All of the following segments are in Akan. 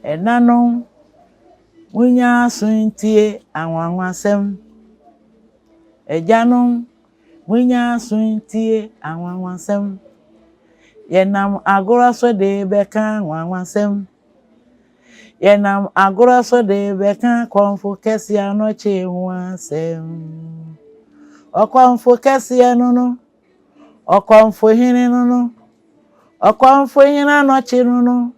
Ɛnanom, monnyɛ aso ntie anwanwasɛm. Agyanom, monnyɛ aso ntie anwanwasɛm. Yɛnam agorɔ so de rebɛka anwanwasɛm. Yɛnam agorɔ so de rebɛka kɔmfo kɛseɛ anɔkye ho asɛm. Ɔkɔmfo kɛseɛ no no, Ɔkɔmfo hene no no, Ɔkɔmfo hene anɔkye no no,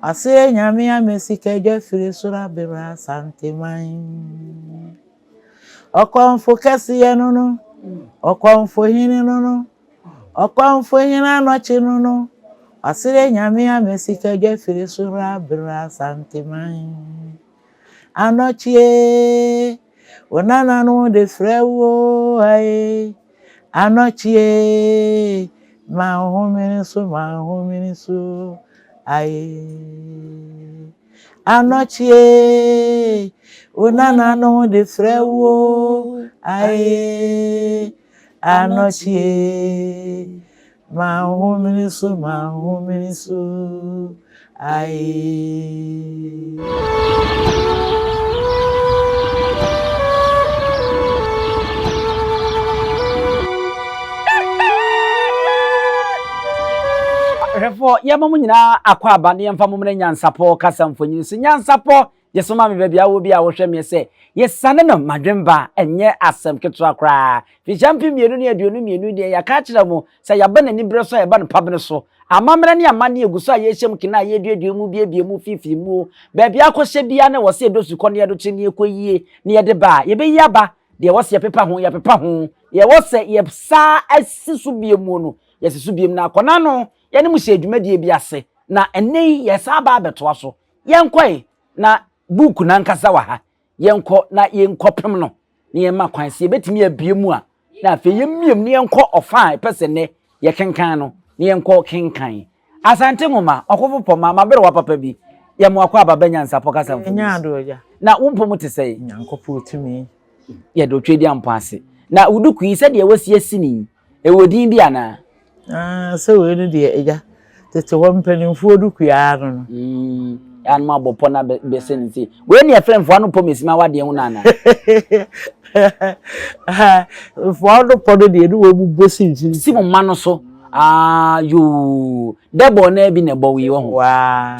Ɔseɛ Nyame ama sikadwa firi soro abere Asanteman. Ɔkɔmfo kɛseɛ no no, Ɔkɔmfo hene no no, Ɔkɔmfo hene anɔkye no no, Ɔseɛ Nyame ama sikadwa firi soro abere Asanteman. Anɔkye, wo nananom de frɛ wo ae. Anɔkye, ma wo homene so, ma wo homene so ae. Anɔkye, wo nananom de frɛ wo ae. Anɔkye, ma wo homene so, ma wo homene so ae. Ahwɛfoɔ, yɛma mo nyinaa akwaaba na yɛmfa mo mmrɛ Nyansapɔ kasa mfonini so. Nyansapɔ, yɛsoma me baabi a wɔ bi a wohwɛ meɛ sɛ yɛsane no madwemba ɛnyɛ asɛm ketewa koraa. Fihyia 2022 deɛ yɛaka akyerɛ mo sɛ yɛaba n'aniberɛ so a yɛba no pabene so. Amammerɛ ne amanneɛ gu so a yɛrehyɛ mu kena a yɛreduadua mu, buebue mu, fiifii mu. Baabi a akɔhyɛ biara na ɛwɔ sɛ yɛdɔ sukɔ na yɛdo kye na yɛkɔyie na yɛde ba a, yɛbɛyi aba. Deɛ ɛwɔ sɛ yɛpepa ho, yɛpepa ho. Deɛ ɛwɔ sɛ yɛsa si so bio mu no, yɛsi so bio. Na akɔnaa no, yɛne mo hyɛɛ dwumadie bi ase, na ɛnnɛ yi yɛresan aba abɛtoa so. Yɛnkɔe, na buuku no ankasa wɔ ha. Yɛnkɔ na yɛnkɔpem no, na yɛmma kwan sɛ yɛbɛtumi abue mu a, na afei yɛmmiem na yɛnkɔ ɔfa a ɛpɛ sɛ nnɛ yɛkenkan no, na yɛnkɔ kenkan. Asante Nwoma, Ɔkofo Pɔma, M'aberewa papa bi, yɛ mo akwaaba ba nyansapɔ kasa mfoni so. Na wo mpɔ mu te sɛn? Nyankopɔn tumi. Yɛda Otwedeampɔn ase. Na wo duku yi, sɛdeɛ wɔasi asi no yi, ɛwɔ din bi anaa? Ah, sɛ wei no deɛ, agya, tete hɔ mpanimfoɔ duku ara no no. Mm, anom abɔ pɔ na bɛsɛ ne sei. Wei ne yɛfrɛ mfoa no pɔ mesima wadeɛ ho no anaa? Mfoa no pɔ no deɛ ne wɔn mu bɔ si mfimfini. Si mo mma no so. Ah, yoo. Dɛbɔ na bi na ɛbɔ wei wɔ ho. Waa.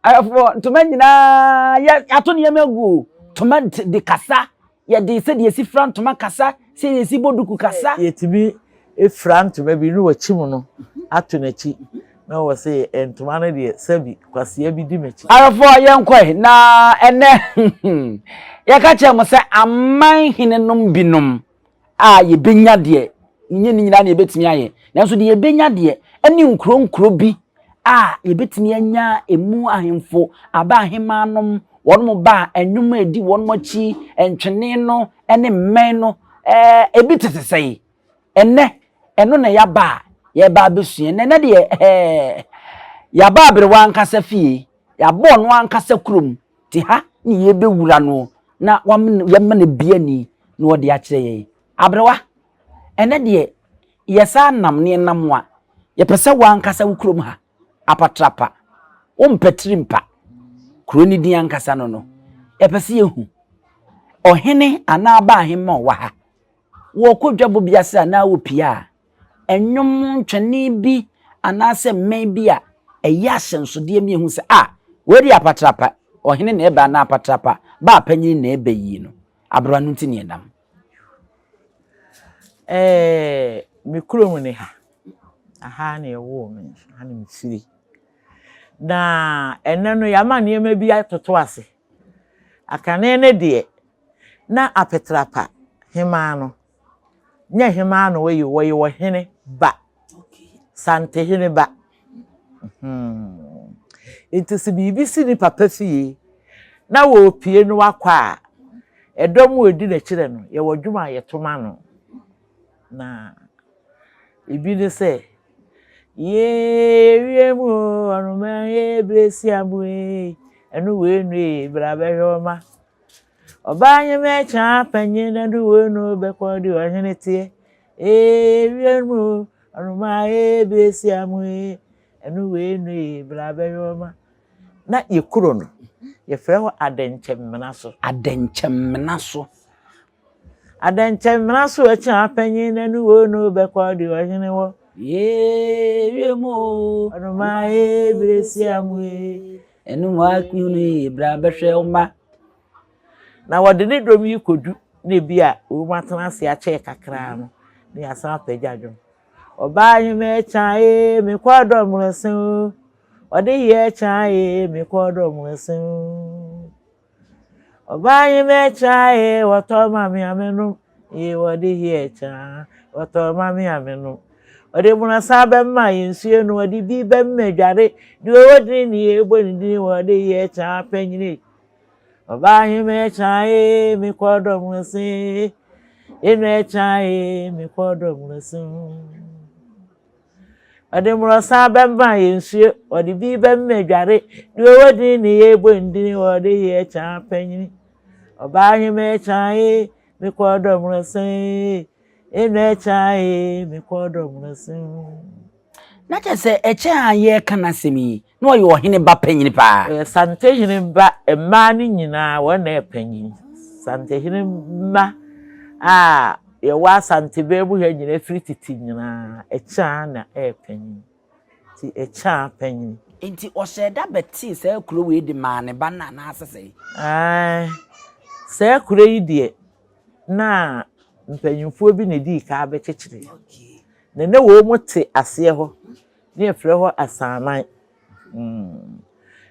Ayɔfoɔ, ntoma nyinaa, yɛato nneɛma agu. Ntoma de kasa. Yɛde sɛdeɛ yɛsi fira ntoma kasa, sɛdeɛ yɛsi bɔ duku kasa. Yɛtumi fira ntoma bi ne wakyim no ato n'akyi na wɔ se ntoma no deɛ sɛbi kwasea bi di m'akyi. Ayɔfoɔ yɛnkɔe na ɛnɛ yɛka kyerɛ mo sɛ aman henenom binom a yɛbɛnya deɛ, nyɛ ne nyinaa na yɛbɛtumi ayɛ, nanso deɛ yɛbɛnya deɛ ɛne nkuro nkuro bi a yɛbɛtumi anya ɛmu ahemfo, aba ahemaanom, wɔn ba a nnwom a ɛdi wɔn akyi, ntwene no ne mmɛn no, ɛɛ ebi tete sɛe. Ɛnnɛ, ɛno na yɛaba a yɛreba abɛsua. Ɛnnɛ nɛ deɛ ɛɛ yɛaba aberewa ankasa fie, yɛabɔ ɔno ankasa kurom, te ha ne yɛbɛwura no na yɛma no bia ni na ɔde akyerɛ yɛn. Aberewa, ɛnnɛ deɛ yɛsan nam ne yɛnam a, yɛpɛ sɛ wo ankasa wo kurom ha apatrapa, wompɛ tirimpa, kuro no din ankasa no no, yɛpɛ sɛ yɛhu ɔhene anaa aba ahemma ɔwɔ ha. Wɔkɔ dwabɔ bi ase anaa wɔpie a, ɛnwom ntwene bi anaasɛ mmɛn bi a ɛyɛ ahyɛnsodeɛ mi ehu sɛ a wei de apatrapa ɔhene na ɛba anaa apatrapa baa panyin na ɛba yie no aberewa no nti ne ɛnam. Ɛɛ me kurom ne ha. Aha na ɛwoo me, ha na mefiri. Na ɛnnɛ no yɛama nneɛma bi atoto ase. Akane no deɛ, na Apetrapa hemaa no, nyɛ hemaa na ɔyɛ, ɔyɛ ɔhene ba, Santehene ba. Hmm. Nti sɛ biribi si ne papa fie na wɔrepie no akɔ a, ɛdɔm a ɛdi n'akyirɛ no, yɛwɔ dwom a yɛto ma no. Na ebi ne sɛ, Yee wiem o, ɔnoma ee, besia mu ee, ɛno wei nu ee, bra bɛhwɛ ɔma. Ɔbaa nye mɛkya panyin na ɛno wei nu bɛkɔ de ɔhene teɛ. Ee wiem o, ɔnoma ee, besia mu ee, ɛno wei nu ee, bra bɛhwɛ ɔma. Na yɛ kuro no, yɛfrɛ hɔ Adɛnkyɛmmena so. Adɛnkyɛmmena so. Adɛnkyɛmmena so akyi apanyin na nu wo no bɛkɔ de ɔhene wɔ. Yee wiem o. Ɔnoma ee beresia mu ee. Ɛno mu akunu yi bra bɛhwɛ wo mma. Na wɔde ne dɔm yi kɔdu na ebi a wɔn atena ase akyɛ kakra no, na yɛasan apagya dwom. Ɔbaa hema kya ee mekɔ dɔm se o. Ɔde yɛ kya ee mekɔ dɔm se o. Ɔbaa hema kya ee wɔtɔ ma me a menom. Ee wɔde yɛ kya wɔtɔ ma me a menom. Ɔde mmorɔsa bɛma yɛn nsuo no, ɔde bi bɛma dware. Deɛ ɔwɔ dini ne yɛbɔ ne dini wɔde yɛ kya panyini. Ɔbaa hema kya ee mekɔ dɔm se. Eno kya ee mekɔ dɔm se. Ɔde mmorɔsa bɛma yɛn nsuo, ɔde bi bɛma dware. Deɛ ɔwɔ dini ne yɛbɔ ne dini wɔde yɛ kya panyini. Ɔbaa hema kya ee mekɔ dɔm se. Eno kya ee mekɔ dɔm se. Na kyerɛ sɛ ɛkyɛ a yɛreka n'asɛm yi, na ɔyɛ ɔhene ba panyin paa. Ɔyɛ Santehene ba mmaa no nyinaa wɔn na yɛ panyin. Santehene mma a yɛwɔ Asantebaa mu ha nyinaa firi tete nyinaa ɛkyɛ na ɛyɛ panyin. Nti ɛkyɛ panyin. Nti ɔhyɛ da bɛtee saa kuro wei de maa ne ba no anaasɛ sɛe? Ae, saa kuro yi deɛ na mpanyinfoɔ bi na edii kan bɛkyekyere. Na ne wɔn mu te aseɛ hɔ ne yɛfrɛ hɔ Asaman.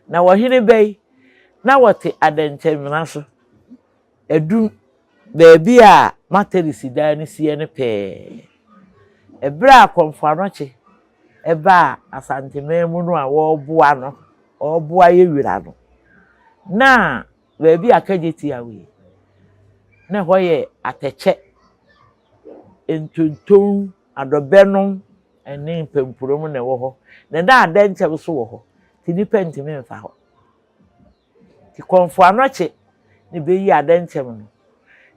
Na wɔhene ba yi, na wɔte Adɛnkyɛmmena so. Adum, baabi a Materis dan no sie no pɛɛ. Ɛberɛ a Kɔmfo Anokye ɛbaa Asanteman mu no a wɔreboa no, wɔreboa yɛ wira no, na baabi a Kagyetia wɔ yi, na ɛhɔ yɛ atɛkyɛ, ntontom, adɔbɛnom ne mpampurom na ɛwɔ hɔ. Na na adɛnkyɛm nso wɔ hɔ, nti nnipa ntumi mfa hɔ. Nti Kɔmfo Anokye na bɛyi adɛnkyɛm no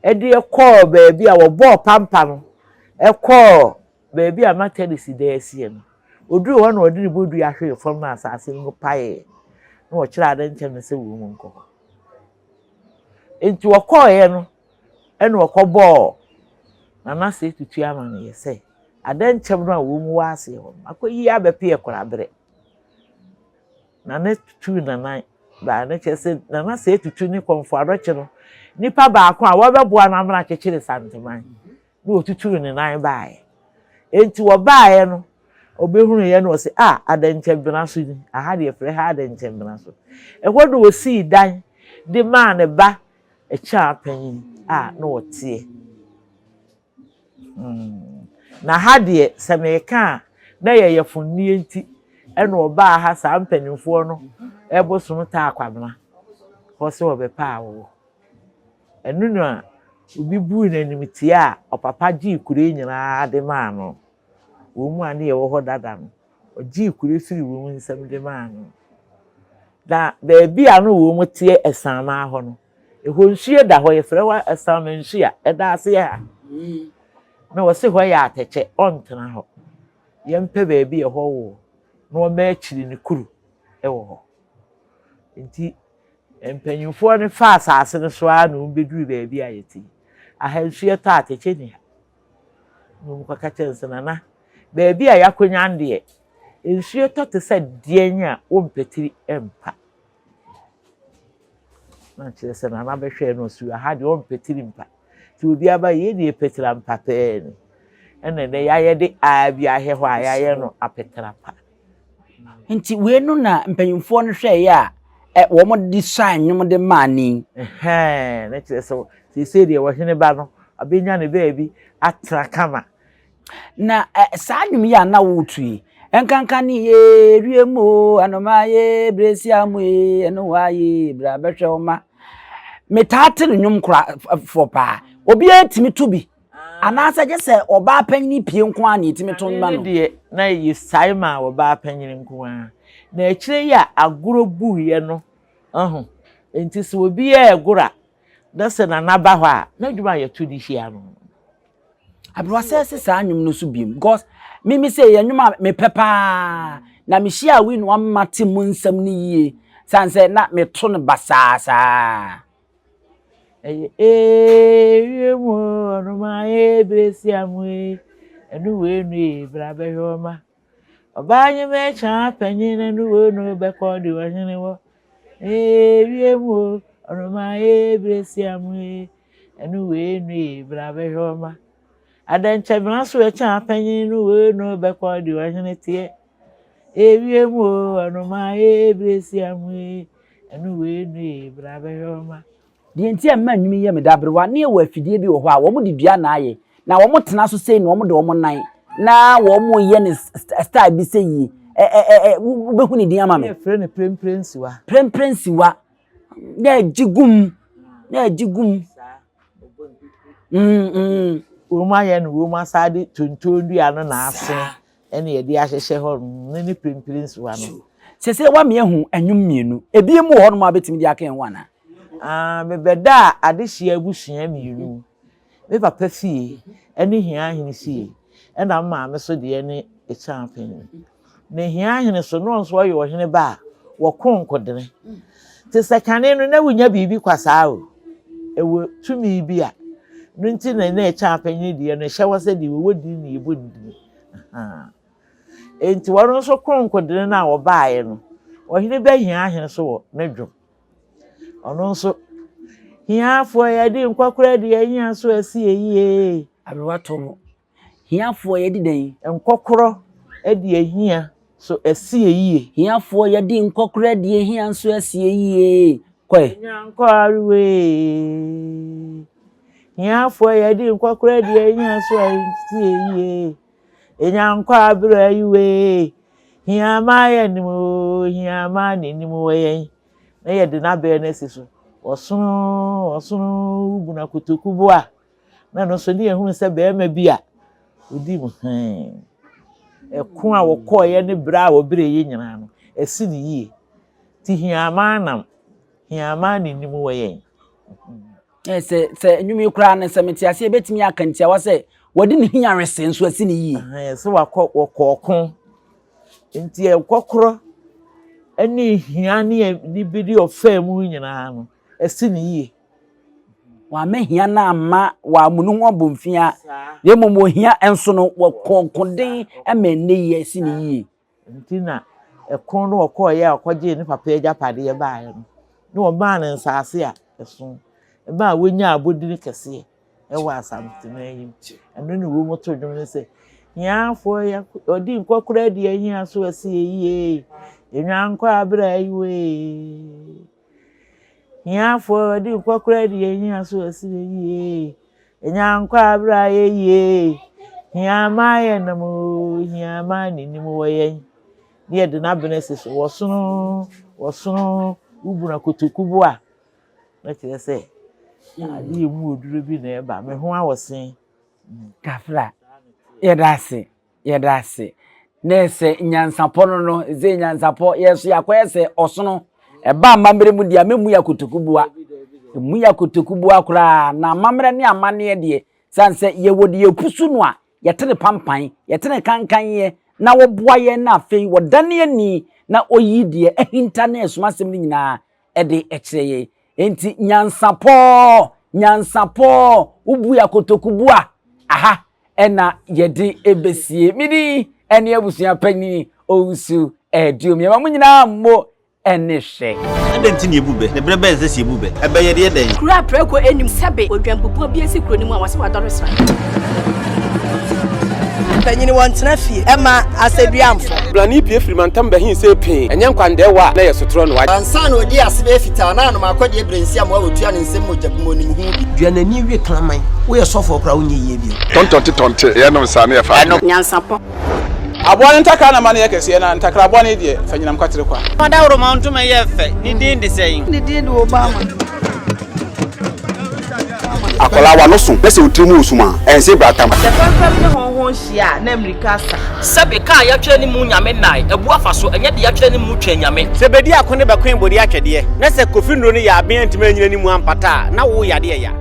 ɛde kɔɔ baabi a wɔbɔɔ pampa no ɛkɔɔ baabi a Materis dan sie no. Oduruu hɔ na ɔde ne bodua hwee fam na asase no mu paeɛ na wɔkyerɛ adɛnkyɛm no sɛ wɔn mu nkɔ hɔ. Nti wɔkɔɔeɛ no ɛna wɔkɔbɔɔ Nana Osei Tutu amanneɛ sɛ adɛnkyɛm no a wɔn mu wɔ aseɛ hɔ no akɔyi abɛpeɛ koraberɛ. Nana tutuu nanan baa no kyerɛ sɛ Nana Osei Tutu ne Kɔmfo Anokye no nipa baako a wɔbɛboa no amena akyekyere Santeman na wɔtutuu ne nan baeɛ. Enti wɔbaeɛ no ɔbɛhunuiɛ no ɔsɛ a adɛnkyɛmbena so ni, aha deɛ frɛ ha adɛnkyɛmbena so. Ɛhɔ na wɔsii dan de maa ne ba Akyaa panyin a na ɔteɛ. Na ha deɛ sɛ meka a na yɛ yɛfonnie nti ɛna ɔbaa ha saa mpanimfoɔ no ɛbosom taa Kwabena hɔ sɛ ɔbɛpɛ a wɔwɔ. Ɛno na obi buu n'animtia a ɔpapa gyee kuro yi nyinaa de maa no. Wɔn mu a ne yɛwɔ hɔ dada no, ɔgyee kuro firi wɔn nsam de maa no. Na baabi a no wɔn teɛ Ɛsanmaa hɔ no, ɛhɔ nsuo da hɔ, yɛfrɛ hɔ Ɛsanmaa nsuo a ɛda aseɛ ha. Na wɔse hɔ yɛ atɛkyɛ, ɔntena hɔ. Yɛmpɛ baabi a ɛhɔ wɔ na wɔma akyiri ne kuru wɔ hɔ. Nti mpanyinfoɔ no fa asase no so ara na wɔn bɛduru baabi a yɛte yi. Aha nsuo tɔ atɛkyɛ ni ha. Na wɔn kɔka kyerɛ no sɛ nana, baabi a yɛakɔnya deɛ, nsuo tɔ te sɛ deɛn a wɔmpɛtiri mpa. Na kyerɛ sɛ nana bɛhwɛɛ no ɔsi aha deɛ ɔmpɛtiri mpa. Nti obi aba yɛ deɛ pɛtira mpa pɛɛ ni. Ɛna ɛnɛ yɛayɛ de a bi ahwɛ hɔ a yɛayɛ no apɛtira pa. Nti wei no na mpanyinfoɔ no hwɛeɛ a wɔn de suaa nnwom de maa ni. Ɛhɛn, na kyerɛ sɛ seesei deɛ ɔhene ba no abɛnya ne baabi atena kama. Na saa nnwom yi a na woreto yi, nkanka ne yee wiem o, anoma yee beresia mu ee, ɛno hɔ ayee bra bɛhwɛ wo ma. Metaa te no nnwom korafoɔ paa. Obiara tumi to bi. Anaasɛ gye sɛ ɔbaa panyin pie nko ara na yɛtumi to ma no. Ne deɛ na yɛsae maa ɔbaa panyin nko ara. Na akyire yi a agorɔ buiɛ no, ɔho, nti sɛ obi yɛ agorɔ a, na sɛ nana ba hɔ a, n'adwuma a yɛto de hyia no. Aberewa sɛ sɛ saa nnwom no so biem because mimi sɛ yɛ nnwom a mepɛ paa na mehyia a wei na wama te mu nsɛm no yie. Sane sɛ na meto no basaa saa. Ɛyɛ ee wiem o ɔnoma ee beresia mu ee ɛnu wei nu ee bra bɛhwɛ ɔma ɔbaa nye mɛkya panyin ɛnu wei nu bɛkɔ de ɔhene wɔ ee wiem o ɔnoma ee beresia mu ee ɛnu wei nu ee bra bɛhwɛ ɔma adɛnkyɛmina so ɛkya panyin nu wei nu bɛkɔ de ɔhene teɛ ee wiem o ɔnoma ee beresia mu ee ɛnu wei nu ee bra bɛhwɛ ɔma. Deɛ nti a ɛma nnwom yi yɛ me dɛ aberewa ne yɛwɔ afidie bi wɔ hɔ a wɔde dua na ayɛ na wɔtena so sei na wɔde wɔn nan na wɔyɛ ne style bi sɛ yie ɛ ɛ ɛ wobɛhu ne din ama me. Yɛfrɛ no prempren nsiwa. Prempren nsiwa na ɛgye gum na ɛgye gum. Mm, mm. Wɔn ayɛ no wɔn asa de tonton dua no na asene ɛna yɛde ahyehyɛ hɔ no ne prempren nsiwa no. Sese wa me ahu ɛnwom mmienu ebien mu wɔ hɔ nom a bɛtumi de aka ho anaa. Ah, mebɛdaa adehyeɛ abusua mmienu. Me papa fie ne Hiahene fie, ɛna me maame so deɛ ne Ekyaapɛn. Na Hiahene so, na ɔno nso ɔyɛ ɔhene ba a wɔko nkodene. Te sɛ kane no, na wonya biribi kwa saa o. Ɛwɔ tumi bi a, no nti na na Ekyaapɛn deɛ no ɛhyɛ hɔ sɛ deɛ wɔwɔ din na yɛbɔ ne din. Enti wɔn nso ko nkodene no a wɔbaeɛ no, ɔhene ba Hiahene so wɔ ne dwom. Ɔno nso, hiafoɔ yɛde nkɔkorɔ de ahia so asi yie. Aberewa to no. Hiafoɔ yɛde dɛn? Nkɔkorɔ de ahia so asi yie. Hiafoɔ yɛde nkɔkorɔ de ahia nso asi yie. Kɔe. Nyankɔ arewe. Hiafoɔ yɛde nkɔkorɔ de ahia so asi yie. Nyankɔ abere ayiwe. Hia ma yɛ nim o, hia ma ne nim wɔ yɛn. Na yɛde n'abɛn no asi so. Ɔsono, ɔsono wobu no akotoku bo a, na ɛno nso ne yɛhunu sɛ barima bi a ɔdi mu hɛn. Ɛko a wɔkɔeɛ ne berɛ a wɔbrɛeɛ nyinaa no, ɛsi ne yie. Nti hiamaa nam, hiamaa ne nim wɔ yɛn. Sɛ sɛ nnwom yi koraa no sɛ mete aseɛ bɛtumi aka ntiawa sɛ wɔde ne hia wese nso asi ne yie. Sɛ wakɔ wɔkɔ ɔko nti ɛkɔkorɔ ne hia ne ne bi de ɔfaa mu nyinaa no asi ne yie. Wama hia no amma wɔamunu ho abomfia na mmom ohia nso no wɔkɔ ɔkoden ma ɛnnɛ yi asi ne yie. Nti na ɛko no ɔkɔeɛ a ɔkɔgyee ne papa agyapadeɛ baeɛ no, na ɔmaa no nsaase a ɛso, ɛmaa wɔnyaa abodini kɛseɛ ɛwɔ Asanteman yi mu. Ɛno ne wɔn to dwom no sɛ, Hiafoɔ yɛ ɔdi nkɔkora di ahia so asi yie, enwankɔ abere ayiwee. Hiafoɔ ɔdi nkɔkora di ahia so asi yie, Nyankwa abra yɛ yie. Hia ma yɛ nam o, hia ma ne nim wɔ yɛn. Ne yɛde n'abena si so, wɔsono, wɔsono, wobu no kotoku bo a, na kyerɛ sɛ ade yɛ mu oduro bi na ɛba. Me ho awɔsen. Kafra, yɛda ase. Yɛda ase. Na sɛ nyansapɔ no no, sɛ nyansapɔ, yɛn nso yɛakɔyɛ sɛ ɔsono. Ɛba amammerɛ mu deɛ, mɛmmu yɛ akotokubua. Mmu yɛ akotokubua koraa. Na amammerɛ ne amanneɛ deɛ, sane sɛ yɛwɔ deɛ yɛpusu no a, yɛte ne pampan, yɛte ne kankanyeɛ, na wɔboa yɛn na afei wɔdane ani na ɔyi deɛ ahinta ne asumasɛm no nyinaa de kyerɛ yɛn. Enti nyansapɔ, nyansapɔ, wobue akotokubua. Aha ɛna yɛde ɛbɛsie. Me din ɛne abusua panyin Owusu Aduom. Yɛma mo nyinaa mmo ɛne hwɛ. Adɛn nti na yɛbu bɛ? Na berɛ bɛn na ɛsɛ sɛ yɛbu bɛ? Ɛbɛ yɛde yɛ dɛn? Kuro a prako nnim sɛbe odwanbubuo bi asi kuro no mu a wɔse wadɔre sra. Mpanyini wɔntena fie ɛma asɛduamfo. Brane pue firi mantam bɛhe sɛ pee, ɛnyɛ nkwandɛɛwa a na ɛyɛ sotorɔ no. Ansa na ɔdii ase bɛyɛ fitaa na anom akɔdeɛ berɛ nsi amoa wɔtua ne nsam mogya gu mu ɔnim ho bi. Dua n'ani we kraman. Woyɛ sɔfoɔ koraa wonyɛ yie bio. Tɔntɔnte tɔnte yɛnom saa ne yɛfa adeɛ. Nyansapɔ. Aboa no ntakra na ma no yɛ kɛseɛ, na ntakra bɔne deɛ, fa nyinam kwatere kwa. Ɔdawuroma ntoma yɛ fɛ, ne din de sɛn? Ne din de Obama. Akwadaa w'ano so na sɛ wo tiri mu wɔ sum a, ɛnse bratam. Sɛ fɛmfɛm ne hɔnhɔn hyia a, na mmirika asa. Sɛbe ka a yɛatwerɛ ne mu Nyame nnae abu afa so, ɛnyɛ deɛ yɛatwerɛ ne mu Twɛn Nyame. Sɛ bedi ako ne bɛkoe bode atwɛdeɛ, na sɛ Kofi nnuro no yɛ aben antumi anyina ne mu ampata a, na wo yadeɛ ya.